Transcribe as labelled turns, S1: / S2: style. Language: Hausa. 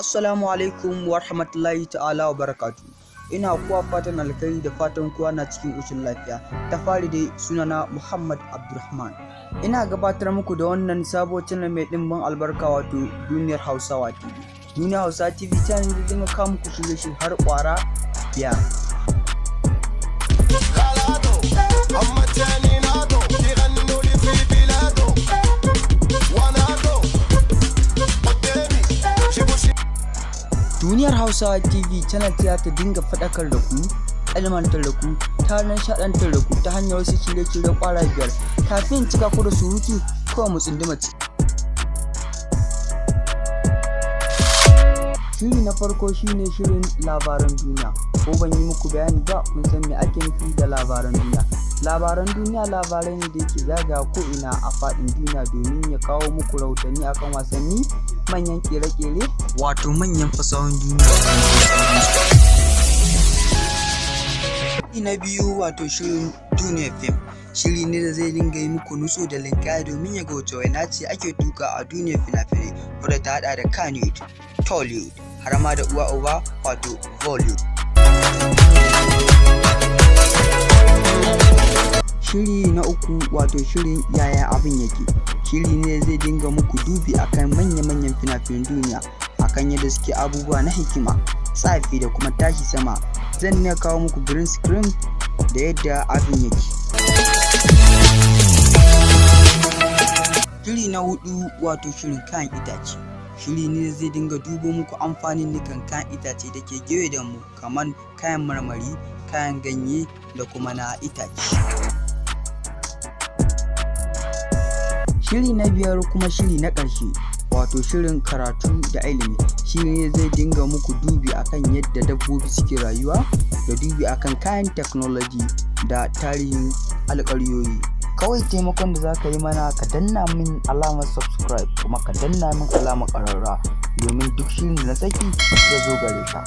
S1: Assalamu alaikum wa rahmatullahi ta'ala wa barakatu. Ina kuwa fatan alkhairi da fatan kuwa na cikin ƙoshin lafiya. Ta fari dai sunana Muhammad Abdulrahman. Ina gabatar muku da wannan sabo channel mai ɗimbin albarka, wato Duniyar Hausawa TV. Duniyar Hausa TV channel da dinga kawo muku shirye-shirye har ƙwara 5.
S2: غلطوا هما التاني ناضوا كيغنوا لي في بلادو وناضوا قدامي جيبوا شي.
S1: Duniyar Hausa TV channel ta dinga faɗakar da ku, ilmantar da ku, ta nishaɗantar da ku ta hanyar wasu shirye-shirye ƙwara 5. Kafin cika ku da surutu, kawai mu tsunduma ciki. Shiri na farko shine shirin labaran duniya. Ko ban yi muku bayani ba, kun san me ake nufi da labaran duniya. Labaran duniya labarai ne da yake zagaya ko ina a faɗin duniya domin ya kawo muku rahotanni akan wasanni, manyan ƙere-ƙere, wato manyan fasahohin duniya da sauransu. Shiri na biyu, wato shirin Duniyar Fim. Shiri ne da zai dinga yi muku nutso da linkaya domin ya ga wace waina ce ake tuka a duniyar fina-finai, wadda ta haɗa da Kannywood, Tollywood, har ma da uwa uba, wato Bollywood. Shiri na uku, wato shirin Yaya Abin Yake. Shiri ne zai dinga muku dubi akan manya-manyan fina-finan duniya, akan yadda suke abubuwa na hikima, tsafi da kuma tashi sama. Zan iya kawo muku green screen da yadda abin yake. Shiri na hudu, wato shirin kayan itace. Shiri ne zai dinga dubo muku amfanin kayan itace da ke gewe da mu, kamar kayan marmari, kayan ganye da kuma na itace. Shiri na biyar kuma shiri na ƙarshe, wato shirin karatu da ilimi. Shiri ne zai dinga muku dubi akan yadda dabbobi suke rayuwa da dubi akan kayan technology da tarihin alƙaryoyi. Kawai taimakon da za ka yi mana, ka danna min alamar subscribe kuma ka danna min alamar ƙararrawa domin duk shirin da na saki ya zo gare ka.